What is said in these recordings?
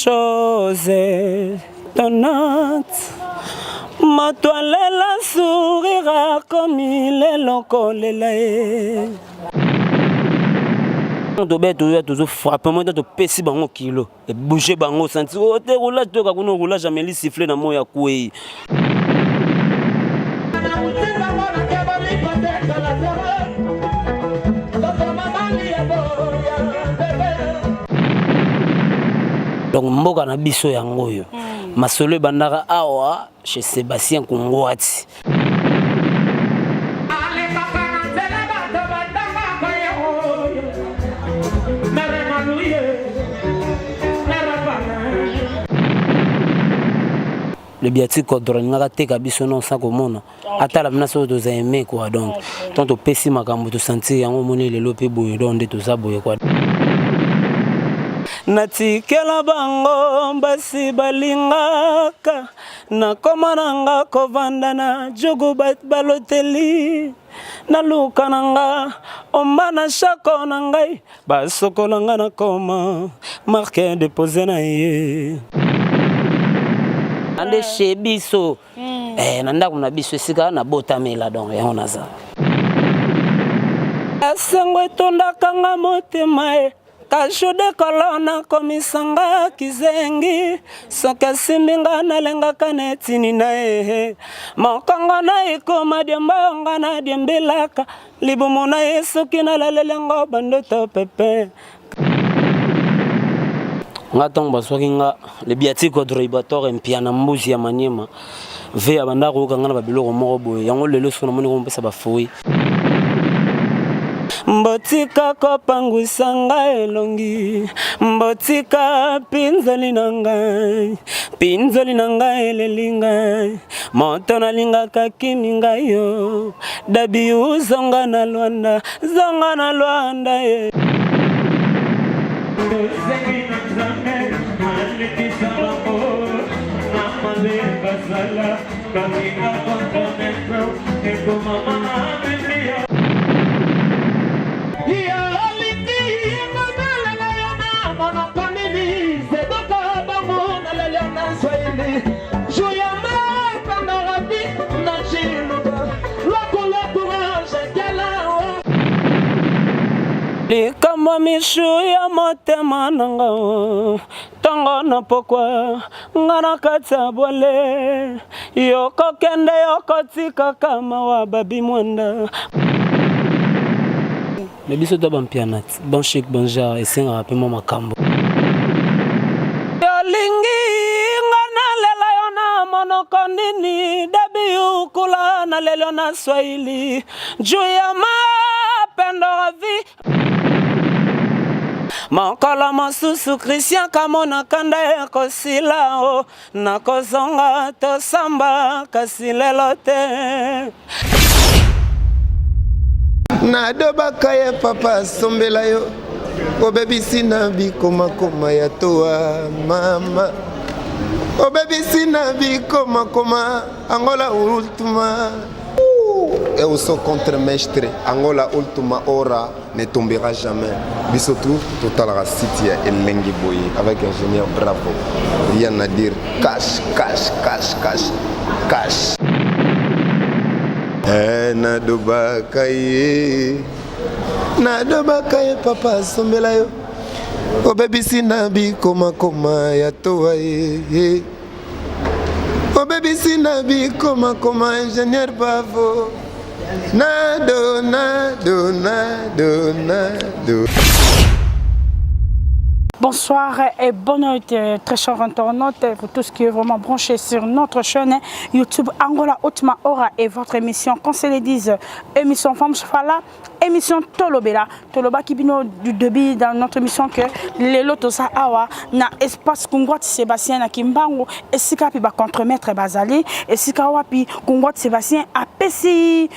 Chose étonnante, moto alela sourire akomi lelo kolela ye. Tobe toya tozo frappe moi topesi bango kilo ebouge bango santi o te roulage toyoka kuna roulage ameli siffle na moi akwei. Donc mboka na biso yango oyo masolo ebandaka awa chez Sébastien Kungwati. Le biati kodro alingaka ateka biso non sans komona atala mna soki toza aime quoi. Donc tant topesi makambo tosentir yango, omoni lelo mpe boye, donc nde toza boye quoi. Natikela bango basi balingaka, nakoma nanga kovanda na jugu baloteli, naluka na nga omba na shako na ngai, basokola nga na koma marke depose na ye ande chez biso na ndako na biso esika nabotamela. Donc yango naza esengo etondaka nga motema e kasho de kolona komisanga kizengi, soki asimbi nga nalengaka netini na ye, mokongo na ekoma diemba, nga na diembelaka libumu na ye, soki nalaleli yango bandoto pepe nga. Ntango bazwaki nga le biati quadribator mpia na mbuzi ya Maniema ve abanda koyoka nga na babiloko moko boye, yango lelo soki namoni komopesa bafoi. Mbotika kopangwisa ngai elongi, mbotika mpinzoli na ngai, mpinzoli na ngai eleli ngai, moto nalingaka kimi ngai yo dabiu, zonga na Lwanda, zonga na Lwanda ye. Tosengi na Nzambe alekisa bango na mabe basala, baninga contre ekomama na Biblia. Olingi nalela yo na monoko nini? Seboka bango nalelia na Swahili juu ya mapandarabi na Chiluba lwakulwakuranjekela. Likambo misu ya motema na nga, ntongo na pokwa nga na kati ya bwale, yokokende yokotikaka mawa babi mwanda. Me biso to bampiana, bon chic bon genre, esengaka mpe mwa makambo. Yolingi nga nalela yo na monoko nini? Dabi ukula nalela yo na Swahili juu ya mapendo ravi. Mokolo mosusu Christian kamona kanda ekosila o nakozonga tosamba, kasi lelo te. Nadobaka ye papa asombela yo, obebisi na bikomakoma ya toa mama, obebisi na bikomakoma. Angola Ultima, eu sou contre-mestre. Angola Ultima Hora ne tombera jamais. Biso tout totalaka site ya Elengi boye avec ingénieur Bravo, rien à dire, cash cash cash cash cash. Eh, nadobaka ye, nadobaka ye papa asombela yo, obebisi na bikomakoma ya toa ye, obebisi na bikomakoma. Ingénieur Bravo, nado nado nado nado. Bonsoir et bonne nuit, très chers internautes, vous tous qui êtes vraiment branchés sur notre chaîne YouTube Angola Ultima Hora et votre émission Conseil 10, émission Femme Fala, émission Tolobela. Toloba bino du début dans notre émission que lelo toza awa na espace Kungwati Sébastien na Kimbangu, esika pe ba contremaître bazali, esika wapi Kungwati Sébastien apesi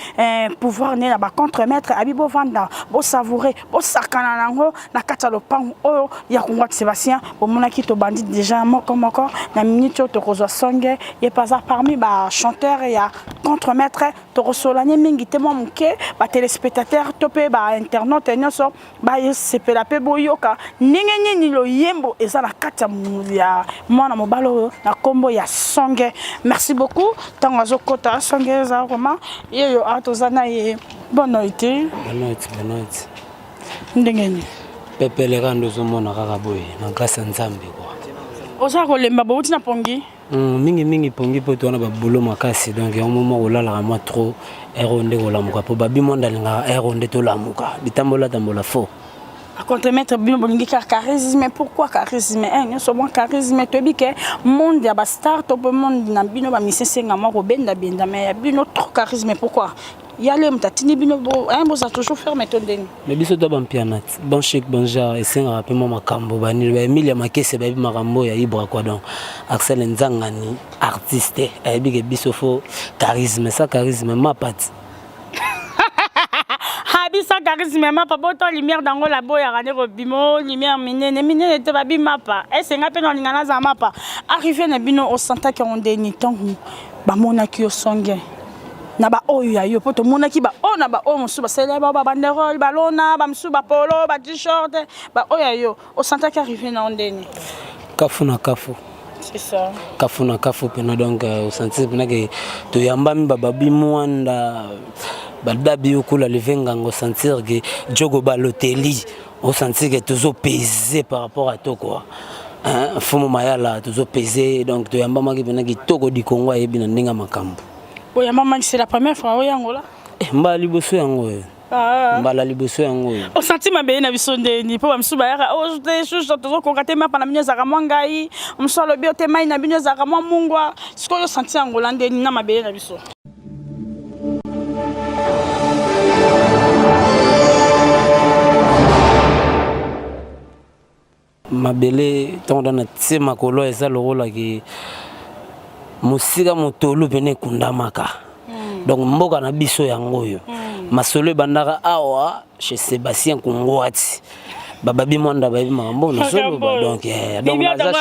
pouvoir ne na ba contremaître abi bovanda, bo savourer, bosakana nango na kati ya lopango oyo ya Kungwati Sébastien. Bomonaki tobandi déjà moko moko na minute oyo tokozwa songe ye mpe aza parmi bachanteur ya contremaître. Tokosolanye mingi te, mwa moke batéléspectateur. Ba to pe ba internautes nyonso basepela mpe boyoka ndenge nini loyembo eza na kati ya mwana mobali oyo na nkombo ya Songe. Merci beaucoup. Ntango azokota Songe eza vraiment yeyo a toza na ye. Bonne noite. Bonne noite, bonne noite. Ndenge nini? Pepele kaka nde ozomona kaka boye na grâce ya Nzambe quoi. Oza kolemba bouti na pongi? Mingi mingi pongi mpo towana babulo makasi, donc yango moko olalaka mwa trop heure oyo nde kolamuka mpo babi mwanda alingaka heure oyo nde tolamuka bitambola tambola faux. Contremaître bino bolingi kaka charisme, pourquoi charisme? Eh, nyonso mwa charisme, toyebi ke monde ya bastar to mpe monde na bino bamisi esenga mwa kobendabenda, mais ya bino trop charisme, pourquoi? Yale moto atindi bino boza toujours ferme to ndeni? Mais biso to bampiana bon chic bon genre esengaka mpe mwa makambo banini baemilia makese bayebi makambo ya Ibra quoi. Donc Axel Nzangani artiste ayebi ke biso fo charisme, sa charisme mapati. Bisa charisme mapa boto lumière dango la boyaka nde kobima lumière minene minene te babi mapa esenga mpe nalinga naza mapa arrivé na bino osantaki yango ndeni ntango bamonaki yo Songe na baoyo ya yo, mpo tomonaki baoyo na baoyo mosusu basaleli bao babanderole balona bamosusu bapolo ba-t-shirt, baoyo ya yo osantaki arrivé na yo ndeni? Kafu na kafu. C'est ça. Kafu na kafu mpena, donc osentir mpena ke toyambami bababi mwanda badabi okula levenganga, osentir ke jogo baloteli, osentir ke tozopese par rapport à to quoi. Hein, Fumu Mayala tozopese, donc toyambamaki mpena kitoko di Congo ayebi na ndenge ya makambo. Boyambamaki, c'est la première fois oyo yango la? Eh, mbala liboso yango oyo. Mbala liboso yango oyo. Osanti mabele na biso ndeni? Mpo bamosusu bayaka te susu tozokoka te, mapa na bino ezalaka mwa ngai, mosusu alobi o te mai na bino ezalaka mwa mungwa. Sikoyo osanti yango la ndeni na mabele na biso? Mabele ntango da na tie makolo eza lokolaki mosika motolu pene ekundamaka. Donc mboka na biso yango oyo. Masolo ebandaka awa chez Sébastien Kungwati, bababi mwanda bayebi makambo nazoloba. Donc donc naza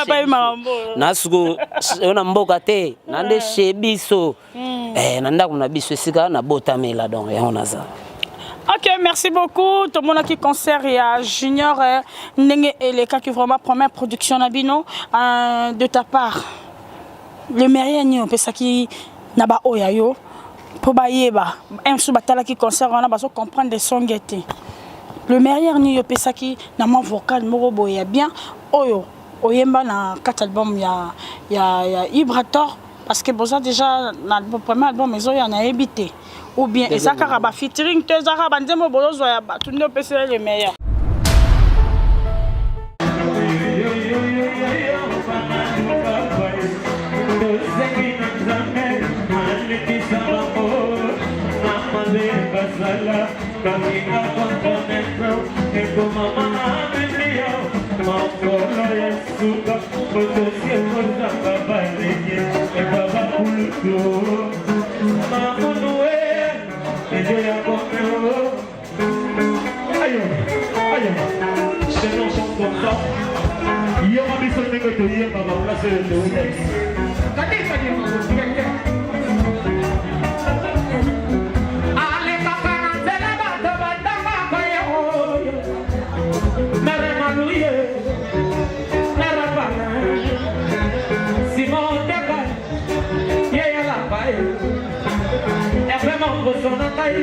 na siko oyo na mboka te na nde chez biso, na ndako na biso esika nabotamela, donc yango naza. Ok, merci beaucoup. Tomonaki concert ya Junior ndenge elekaki, vraiment première production na bino. De ta part, le meilleur nini opesaki na baoyo ya yo mpo bayeba mosusu batalaki concert wana bazo comprendre Songe te? Le meilleur nini opesaki na mwa vocal moko boye ya bien oyo oyemba na kati album ya Ibrator? Parce que boza déjà na premier album ezoya, nayebi te, ou bien eza kaka bafeaturing to eza kaka banzembo bozozwa ya bato nde opesela le meilleur? Yoka biso ndenge toyemba baplace oyo toutaki. Alekaka na nzela bato batangaka ye oyo mere maluye narapana Simon Teka ye yalapa ye Herve Mongoso na ngai.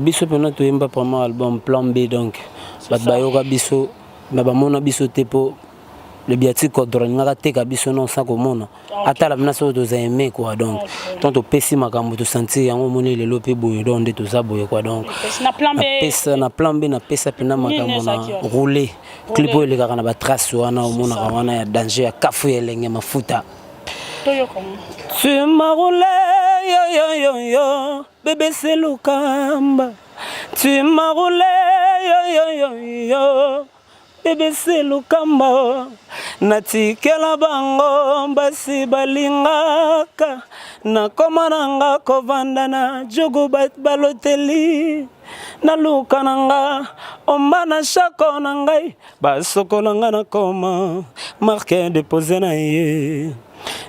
Biso mpena toyemba vraiment album Plan B, donc bato bayoka biso me bamona biso te, mpo le biati codro alingaka teka biso non sans komona atala mpena soki toza aimé quoi. Donc tant topesi makambo tosentir yango, omoni lelo mpe boye, donc nde toza boye quoi. Donc napesa na Plan B, napesa mpena makambo na roulé clip oyo elekaka na batrace wana omonaka wana ya danger ya kafu ya elenge mafuta. Tu m'as roulé, yo yo yo yo, bébé c'est Lukamba. Tu m'as roulé, yo yo yo yo. BBC Lukamba natikela bango basi balingaka nakoma na nga kovanda na jugu baloteli naluka na nga omba na shako na ngai basokola nga na koma marke depose na ye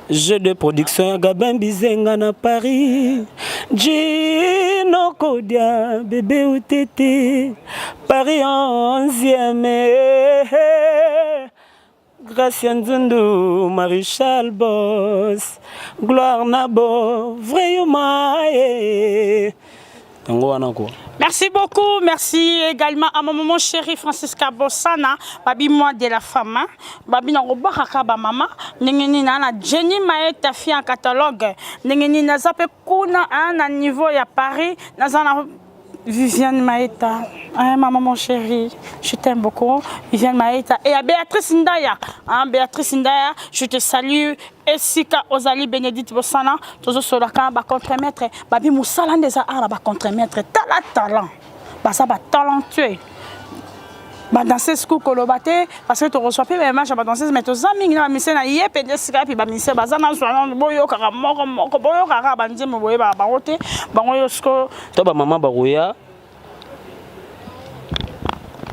Jeu de production ya Gabin Bizenga na Paris. Gino Kodia, bébé ou tété. Paris 11e. Gracia Nzundu, Maréchal Boss, Gloire Nabo, vrai Yuma. Yango wana quoi. Merci beaucoup, merci également à mon maman chérie Francisca Bossana, babi moi de la femme, hein. babi na kobakaka ba mama, ndenge nini na Jenny Maeta fi en catalogue, ndenge nini naza pe kuna hein, na niveau ya Paris, naza na Viviane Maeta, hein, maman mon chéri, je t'aime beaucoup. Viviane Maeta et à Béatrice Ndaya, hein, Béatrice Ndaya, je te salue. Esika ozali Bénédicte Bosana, tozo solaka ba contremaître, babi musala ndeza ara ba contremaître, tala talent. Baza ba talentueux. Ba danseuse ku koloba te parce que tokozwa mpe baimage ya badanseuse mais toza mingi na bamisien na ye mpenza esika yapi bamisien baza nazwa nano boyokaka moko moko boyokaka banzembo boyebaka bango te bango yo sikoyo to bamama bakoya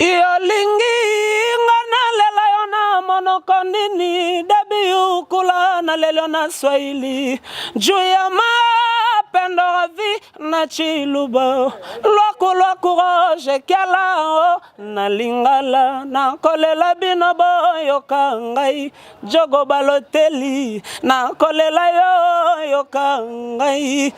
Yolingi nga nalela yo na monoko nini dabiukula nalela yo na swahili juu ya mapendo ravi na chiluba lwaku lwaku roge kiala o na lingala nakolela bino boyoka ngai jogo baloteli nakolela yo yoka ngai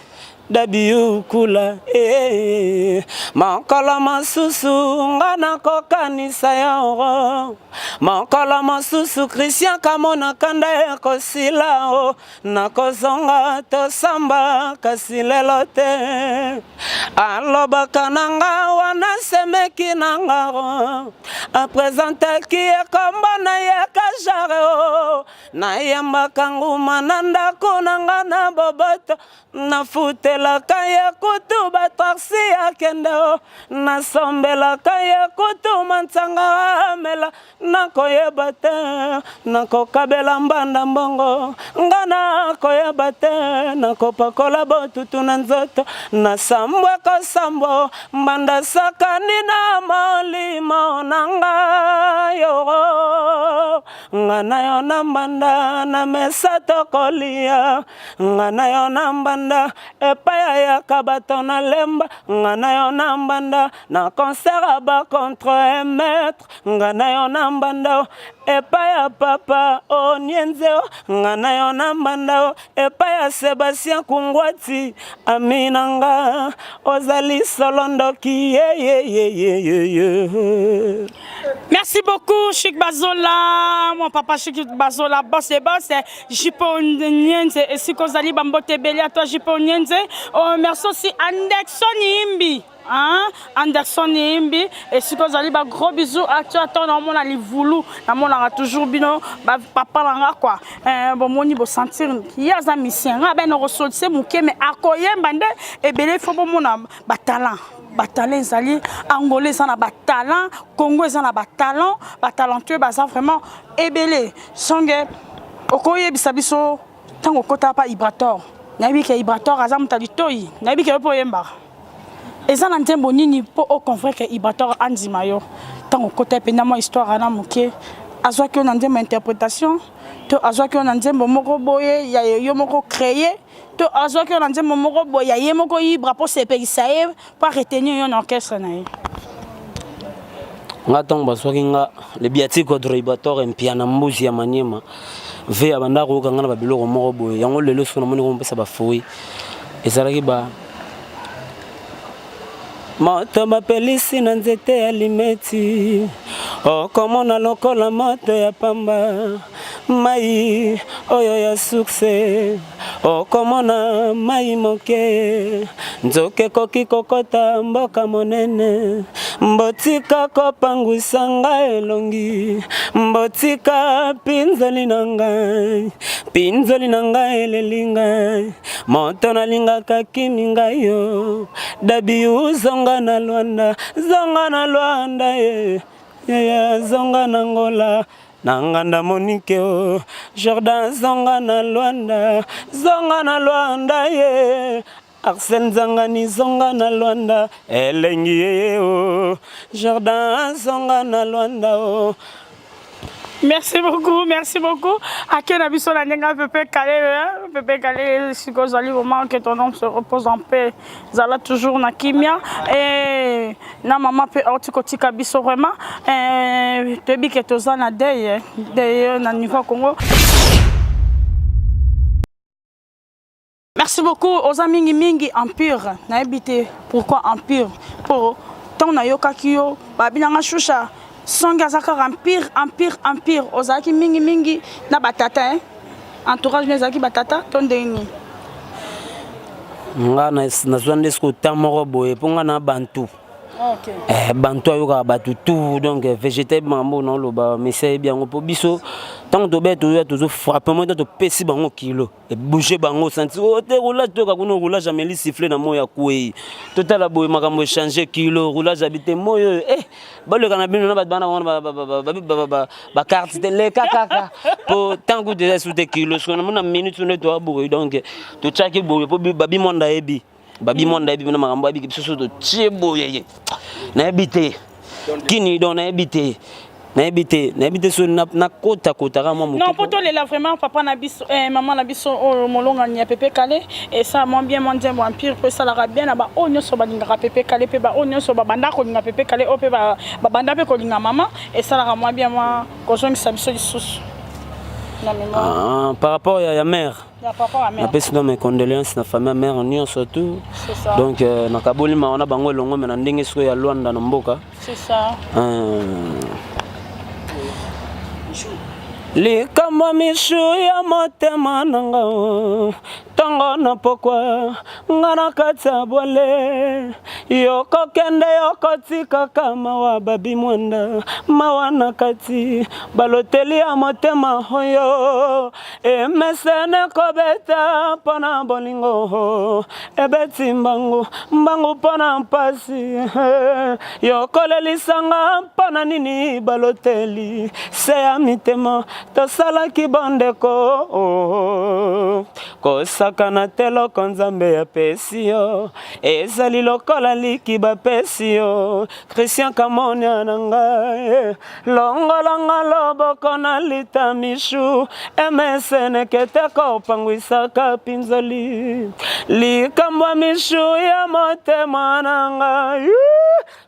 Dabiukula eh, mokolo mosusu nga nakokanisa yo mokolo mosusu Christian kamona kanda ekosila o nakozonga tosamba kasi lelo te alobaka na nga wana semeki na nga apresentaki ye kombo na ye kajare o nayambaka nguma na ndako na nga na boboto Nafutelaka ye kutu ba taxi akende o nasombelaka ye kutu mansanga amela nakoyeba te nakokabela mbanda mbongo nga nakoyeba te nakopakola botutu na nzoto nasambwe kosambwa mbanda sakani na molimo na ngai yo nga na yo na mbanda na mesa tokolia nga na yo na mbanda epai ayaka bato na lemba nga na yo na mbanda na concert ya ba contre maître nga na yo na mbanda epai ya papa onienze nga na yo na mbanda epai ya Sebastien Kungwati ami na nga ozali solo ndoki yeyeyeyeye. Merci beaucoup Chic Bazola, mon papa Chic Bazola, boss et boss. Jipo Nyenze, esika ozali bambote ebele à toi Jipo Nyenze. Oh, merci aussi Anderson Imbi. Hein? Anderson Imbi, esika ozali ba gros bisous à toi toi na livulu, namonaka toujours bino ba papa na nga quoi. Eh, bomoni bo sentir ye aza misien nga bena kosolise moke mais akoyemba nde ebele faut bomona ba talent batalent ezali angola eza na batalent congo eza na batalent batalentueux baza vraiment ebele songe okoyebisa biso ntango okota pa ibrator nayebi ke ibrator aza moto ya litoi nayebi ke yo mpe oyembaka eza na nzembo nini mpo oconvaincre ibrator andima yo ntango okota mpenza mwa histoire wana moke azwaki yo na nzembo ya interpretation to azwaki yo na nzembo moko boye ya yo moko créer to azwaki yo na nzembo moko boye ya ye moko ibra mpo sepelisa ye mpo aretenir yo na orchestre na ye nga ntango bazwaki nga le biatiko droibator mpiana mbuzi ya maniema ve abanda koyoka nga na babiloko moko boye yango lelo soki namoni komopesa bafui ezalaki ba moto bapelisi na nzete ya limeti okomona lokola moto ya pamba mai oyo ya sukse okomona mai moke nzoka ekoki kokota mboka monene mbotika kopangwisa ngai elongi mbotika mpinzoli na ngai mpinzoli na ngai eleli ngai moto nalingaka kimi ngai yo dabiu zonga na lwanda zonga na lwanda ye. Yaya zonga na Angola na nganda Monique o Jordan zonga na Luanda zonga na Luanda ye Arsène Nzangani zonga na Luanda elengi ye o Jordan zonga na Luanda o. Merci beaucoup, merci beaucoup. Akena biso na ndenge Pepe Kale, hein? Pepe Kale, sikoyo ozali vraiment que ton homme se repose en paix. Zala toujours na kimia et na maman pe auti kotika biso vraiment. Eh, toyebi ke toza na deuil, deuil na niveau Congo. Merci beaucoup oza mingi mingi empire nayebi te pourquoi empire po ntango nayokaki yo babi nanga shusha songi aza kaka empire empire empire ozalaki mingi mingi na batata hein? Entourage no ezalaki batata to ndenge nini? Nga nazwa nde sikoyo temps moko boye mpo nga na bantu. Okay. Eh, bantu ayokaka bato tout donc eh, végétal makambo naoloba mesi ayebi yango mpo biso ntango tobe toya tozofrappe moi topesi bango kilo ebouge bango santi o oh, te roulage toyoka kuna roulage ameli siffle na moi akwei totala boye makambo echange kilo roulage abi te moi oyo eh, baleka na bino na bato bana bango bacarte te leka kaka mpo ntango kutu eza esu te kilo soki namona minute nde toya boye donc totyaki boye mpo babi mwanda ayebi babi mwanda ayebi na makambo ayebiki biso so totie boye ye nayebi te kini donc nayebi te nayebi te nayebi te so nakota kotaka mwa moke. Non, mpo tolela vraiment papa na biso eh, mama na biso oyo molongani ya Pepe Kale, esala mwa bien mwa nzembo empire mpo esalaka bien na baoyo nyonso balingaka Pepe Kale mpe baoyo nyonso babanda kolinga Pepe Kale oyo mpe babanda mpe kolinga mama, esalaka mwa bien mwa kozongisa biso lisusu na mémoire. Ah, par rapport ya mère. Napesi no mes condoléances na famille ya mère nyonso tout. Donc euh, nakaboli mawa na bango elongo me na ndenge sikoyo ya Luanda na mboka. C'est ça. Euh... Likambo misu ya motema na nga ntongo na pokwa nga na kati ya bwale yokokende yokotikaka mawa babi mwanda mawa na kati baloteli ya motema oyo Emesene kobeta mpo na bolingo, ebeti mbangu mbangu mpo na mpasi. Yokolelisa nga mpo na nini baloteli se ya mitema tosalaki bondeko. Kosakana te loko Nzambe apesi yo ezali lokola liki bapesi yo. Christian Kamonia na ngai Longola nga loboko na lita mishu emesene kete kopangwisaka pinzoli likambo ya mishu ya motema na ngai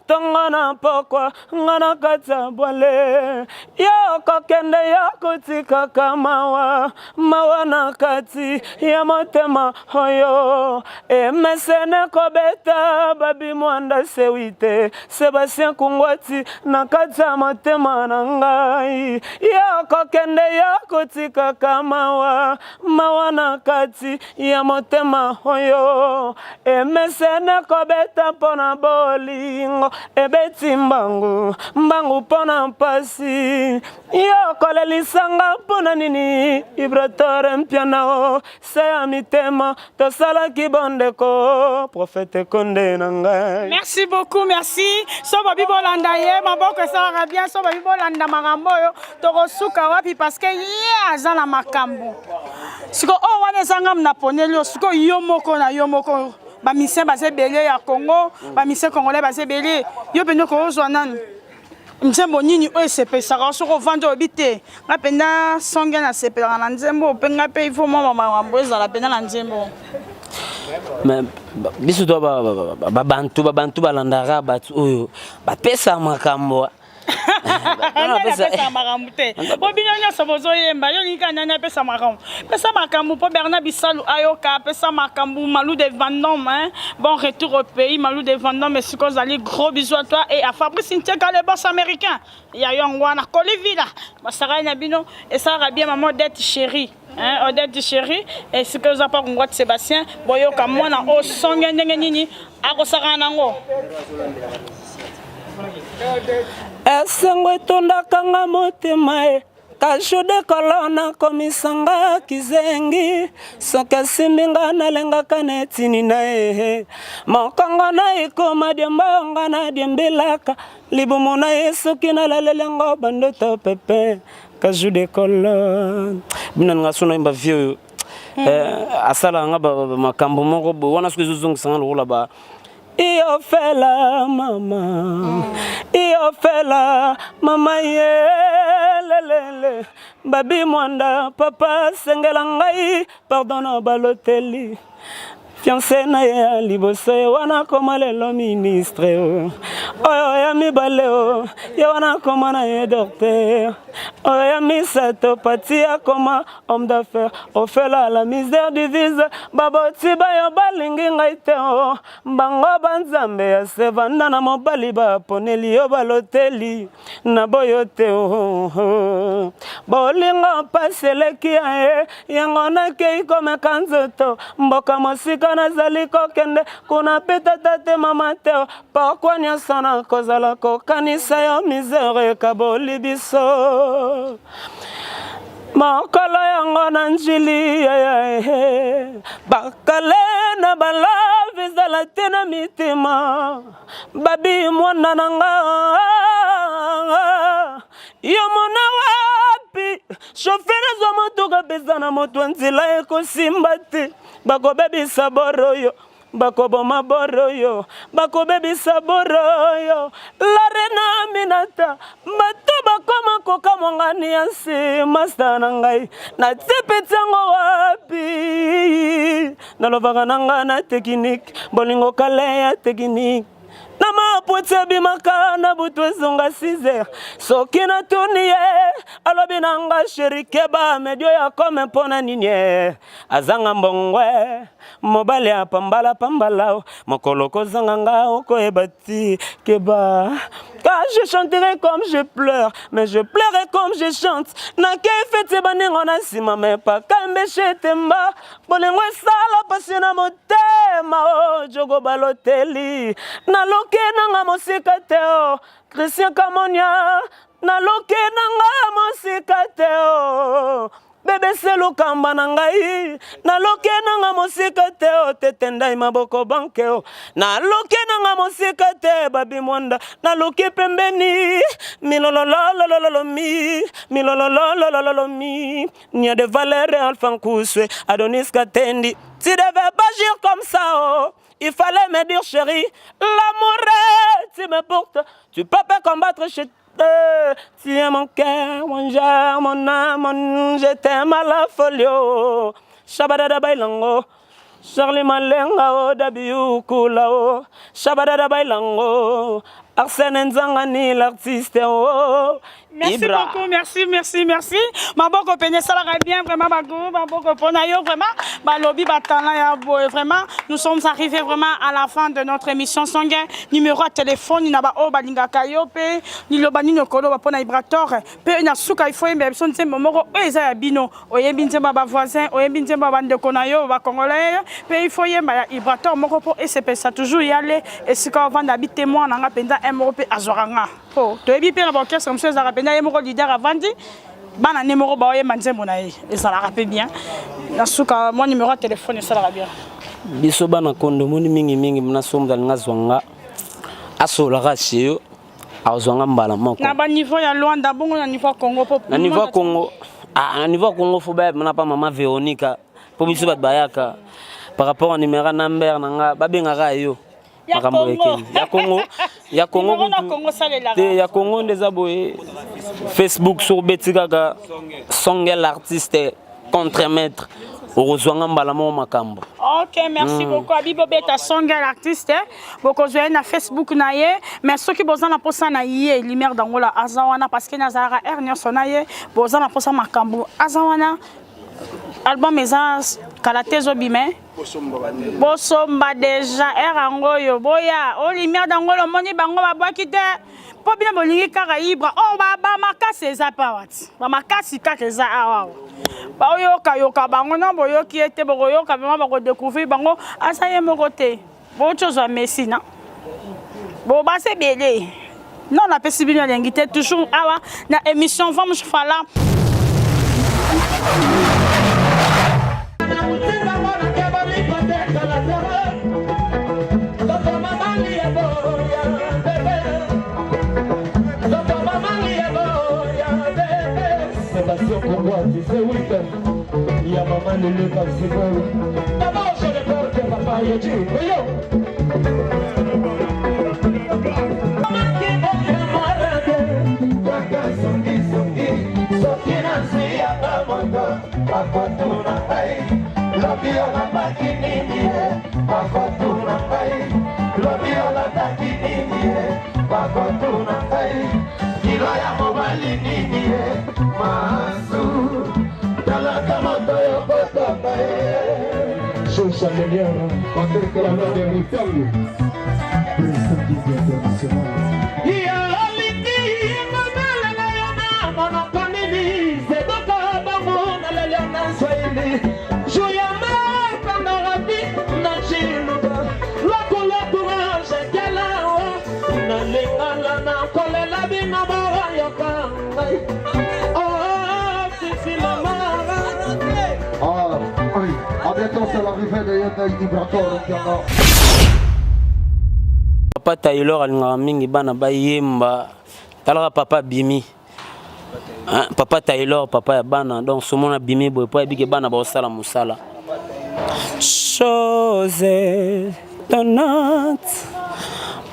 tongo na pokwa nga na kati ya bwale yo kokende yo kotikaka mawa mawa na kati ya motema oyo emesene kobeta babi mwanda sewite Sebastien Kungwati na kati ya motema na ngai yo kokende yo kotikaka mawa mawa na kati ya motema oyo emesene kobeta mpo na bolingo ebeti mbangu mbangu mpo na mpasi yo kolelisa nga mpo na nini Ibratore Mpiana o se ya mitema tosalaki bondeko prophète Konde na ngai. Merci beaucoup, merci. So babi bolanda ye maboko esalaka bien, so babi bolanda makambo oyo tokosuka wapi parce que ye aza na makambo. Siko oyo wana eza ngam na poneli yo, siko yo moko na yo moko ba musiciens baza ebele ya Congo, ba musiciens congolais baza ebele. Yo mpenza okozwa nani? Nzembo nini oyo esepesaka soki ovandi olobi te nga mpenza songe nasepelaka na nzembo mpe nga mpe ifo mwa makambo ezala mpenza na nzembo? Mais biso to babantu babantu balandaka bato oyo bapesa makambo. Nani apesa makambo te? Po bino nyonso bozoyemba, yo olingi kaka nani apesa makambo? Pesa makambo mpo Bernard Bisalu ayoka. Pesa makambo Malou de Vendôme, hein? Bon retour au pays Malou de Vendôme, esika ozali, gros bisous à toi et à Fabrice Ntieka le boss américain ya yango wana Kolivila basakani na bino esalaka bien. Maman Odette chérie, hein? Odette chérie, esika oza pa Kongwati Sébastien, boyoka mwana oyo songe ndenge nini akosakana nango. Esengo etondaka nga motema e. Kasho de kolona komisanga kizengi soki asimbi nga nalengaka neti nina ye mokongo na ekoma diemba nga na diembelaka libumu na ye soki nalaleli yango bandoto pepe kasho de kolona bino nga so nayemba vie oyo eh, asalaka nga makambo moko boye wana soki ezozongisa nga lokola ba Iyofela mama Iyofela mama ye lelele Babi Mwanda papa sengela ngai pardon na baloteli fiancé na ye ya liboso ye wana akoma lelo ministre o oyo ya mibale o ye wana akoma na ye docteur oyo ya misato pati akoma homme d'affaires ofela la misère divise baboti bayo balingi ngai te o bango banzambe ya se vanda na mobali baponeli yo baloteli na boyo te o bolingo mpasi eleki ya ye yango nakei komeka nzoto mboka mosika nazali kokende kuna mpe tata te mama te pokwa nyonso nakozala kokanisa yo misere ekaboli biso mokolo yango na njili yaya bakale na balove ezala te na mitima babi mwana na nga yo mona wapi shofer azwa motuka pesa na moto ya nzela ekosimba te bakobebisa boroyo Bakoboma boroyo, bakobebisa boroyo. Larena Aminata, bato bakoma kokamwa nga niansi masta na ngai natie peti yango wapi? Nalobaka na nga na tekinike, bolingo kale ya tekinike na mapweti ebimaka na butu ezonga 6 heures soki natuni ye alobi na nga sheri keba medio ya kome mpo na nini azanga mbongwe mobali ya pambala pambala mokolo kozanga nga okoyeba ti keba car je chanterai comme je pleure mais je pleurerai comme je chante nakei feti baningo na nsima me pakambeshe temba bolingo esala pasi na motema o jogo baloteli naluki nanga mosika te o christian kamonia naluki nanga mosika te o Bebe se lokamba na ngai naloke nanga mosika te o tete ndai maboko banke o naloke nanga mosika te babi mwanda naloki pembeni milolololololo mi milolololololo mi nia de valeur alpha nkuswe adonis katendi tu devais pas agir comme ça oh il fallait me dire chérie l'amour tu me portes tu peux pas combattre chez Tu es mon cœur, mon genre, mon âme, mon... je t'aime à la folie. Oh. Shabadada bailango. Charlie Malenga oh, Dabiou Kula oh. Shabadada bailango. Arsène Nzangani l'artiste oh. Merci Ibra. beaucoup, merci, merci, merci. Maboko pene salaka bien, vraiment, bagou, maboko pona yo, vraiment, balobi batala ya boye, vraiment. Nous sommes arrivés vraiment à la fin de notre émission Sanguin. Numéro ya téléphone na ba oyo balingaka yo pe liloba nini okoloba mpo na Ibrator pe na suka il faut yembela biso nzembo moko oyo eza ya bino. Oyembi nzembo ya ba voisin, oyembi nzembo ya bandeko na yo ba congolais pe il faut yemba ya Ibrator moko mpo esepelisa toujours yale esika ovanda bi témoin na nga mpenza un moko mpe azwaka nga. Po toyebi pe na ba orchestre mosusu ezalaka mpenza ye moko leader avandi bana ne moko baoyemba nzembo na ye ezalaka mpe bien na suka mwa numero ya telefone esalaka bien biso bana kondo omoni mingimingi mna so moto alingi azwa nga asololaka chez yo azwa nga mbala moko na baniveau ya Luanda bongo na niveau ya Congo po na niveau ya Congo ah, na niveau ya Congo fo baya na pa mama Veronica mpo biso bato bayaka par rapport à numéro number na nga babengaka yo makambo ekende ya Congo ya Congo te ya Congo nde eza boye Facebook soki obeti kaka Songel artiste contre maître okozwa nga mbala moko makambo ok merci beaucoup abi bobeta Songel artiste bokozwa ye na Facebook na ye mais soki boza na mposa na ye lumière d'Angola aza wana parce que nazalaka heure nyonso na ye boza na mposa makambo aza wana album eza kala te ezobima bosomba deja heure yango oyo boya o lumière d'Angola omoni bango babwaki te mpo bino bolingi kaka ibra o oh, bamakasi eza mpe awa ti bamakasi kaka eza awa baoyokayoka bango na boyoki ye te bokoyoka vraimen bakodécouvrir bango aza ye moko te bouti ozwa messi na bo basi ebele non napesi bino elengi te toujours awa na émission vamos fala. Ya maman Lulu Kapsikol. D'abord, je le porte, papa Yeji. Yo. Soki nazwi yanga moto bakotuna ngai lobi olambaki nini ye bakotuna ngai lobi olataki nini ye bakotuna ngai kilo ya mobali nini ye masu talaka moto yokotonga ye Sousa Leliana, Patrick Lamade Mutangu, Président international. Ah, oui. À bientôt, c'est l'arrivée de Yonda Ibrator Mpiana. Papa Taylor alingaka mingi bana bayemba talaka papa abimi Hein, papa Taylor papa ya bana donc somona abimi boye po ayebi ke bana baosala mosala chose étonnante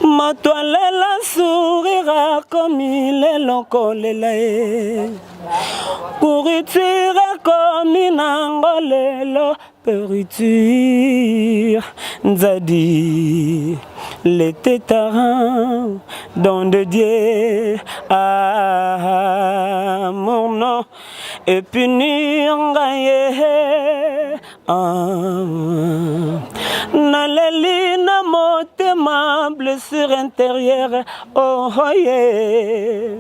moto alela sourire akomi lelo kolela ye pourriture ekomi nango lelo Pourriture Nzadi le tétarin don de Dieu ah, mon nom et punir ngai ah, naleli na motema blessure intérieure oh, oh yeah.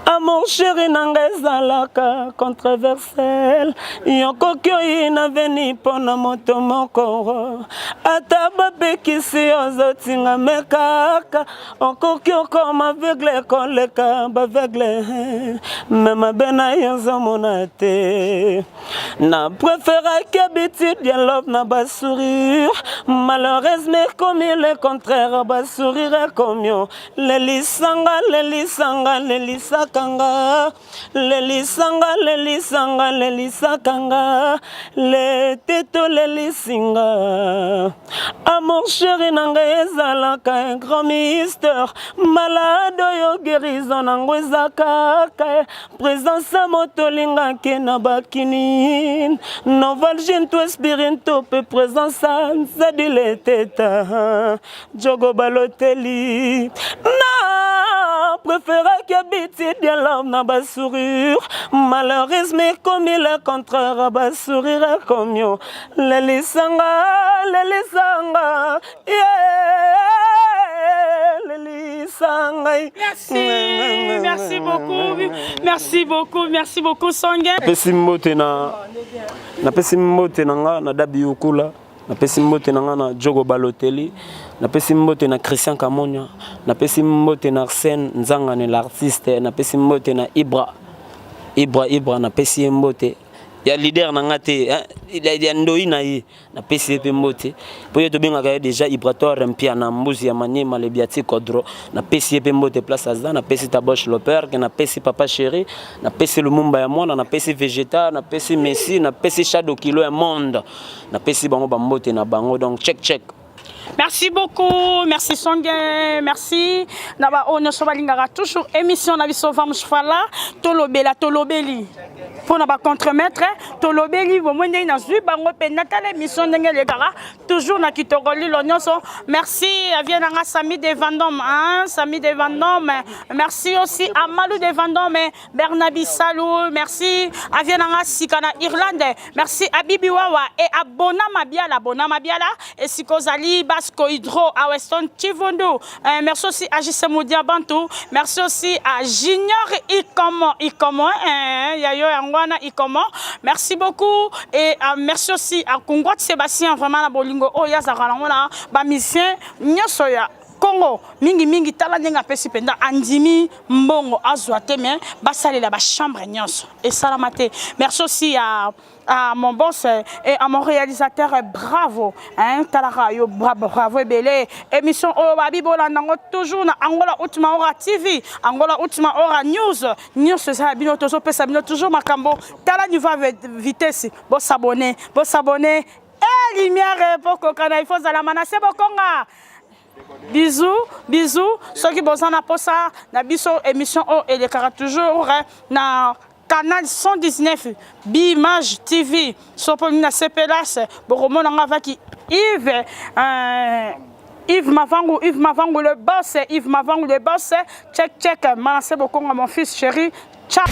Amour chéri na nga ezalaka controversel yokoki oyina veni mpo na moto moko ata bapekisi ozotinga me kaka okoki okoma aveugle koleka baveugle me mabe na yo ozomona te na préféraki habitude ya love na basourire malheureusement ekomi le contraire basourire ekomi Lelisanga, lelisanga, lelisaka nga. Lelisanga, lelisanga, lelisaka nga. Leteto lelisinga. Amour chéri na ngai ezalaka un grand mystère. Malade oyo guérison nango eza kaka présence ya moto olingaki na bakinine. Novalgine to aspirine to pe présence ya nzadi leteta. Djogo Balotelli na préféraki habitude ya love na basourire malheureusement ekomi le contraire basourire ekomi yo lelisanga lelisanga yeah, lelisa ngai. Merci, merci beaucoup, merci beaucoup, merci beaucoup Songe. Napesi mbote na napesi mbote na nga na Dabi Yukula. Napesi mbote na nga na Djogo Balotelli, napesi mbote na Christian Kamonia, napesi mbote na Arsène Nzangane l'artiste, napesi mbote na Ibra Ibra Ibra, napesi ye mbote ya leader na nga te hein, ya ndoi na ye napesi ye mpe mbote mpo ye tobengaka ye déjà Ibrator Mpiana mbuzi ya Maniema le Biati Kodro, napesi ye mpe mbote place aza, napesi Taboche Loperke, napesi Papa Chéri, napesi Lumumba ya mwana, napesi Vegeta, napesi Messi, napesi Shadow Kilo ya monde. Napesi bango ba mbote na bango donc check check. Merci beaucoup, merci Songe, merci. Na ba oyo nyonso balingaka toujours émission na biso Vamos Fala, tolobela tolobeli. Mpo na ba contremaître, tolobeli bomoi ndenge nazwi bango mpe natala émission ndenge elekaka toujours na kitoko lilo nyonso. Merci à vie nanga Sami de Vendôme, hein, Sami de Vendôme. Merci aussi à Malou de Vendôme, Bernaby Salou, merci à vie nanga Sika na Irlande. Merci à Bibi Wawa et à Bona Mabiala, Bona Mabiala et Sikozali Basco Hydro à Weston Chivundu. Merci aussi à JC Moudia Bantou. Merci aussi à Junior Ikomo, Ikomo, hein, Yayo Yangwana Ikomo. Merci beaucoup et merci aussi à Kungwat Sébastien, vraiment la bolingo oh ya zakalangona ba musicien nyoso ya. Congo mingi mingi tala ndenge apesi mpenza andimi mbongo azwa te mais basalela ba chambre nyonso esalama te. Merci aussi à mon boss et à mon réalisateur, bravo hein, talaka yo bravo, bravo ebele. Émission oyo babi bolanda yango toujours na Angola Ultima Hora TV, Angola Ultima Hora News, nyonso eza ya bino, tozopesa bino toujours makambo. Tala niveau ya vitesse, bosabone, bosabone e lumière pokokana, il faut zala manase bokonga. Bisous, bisous. Soki boza na posa na biso, émission oyo elekaka toujours na canal 119 Bimage TV. So mpo na CPLS, bokomona nga avec Yves Yves Mavangu, Yves Mavangu le boss, Yves Mavangu le boss. Check, check, Manassé Bokonga, mon fils chéri. Ciao.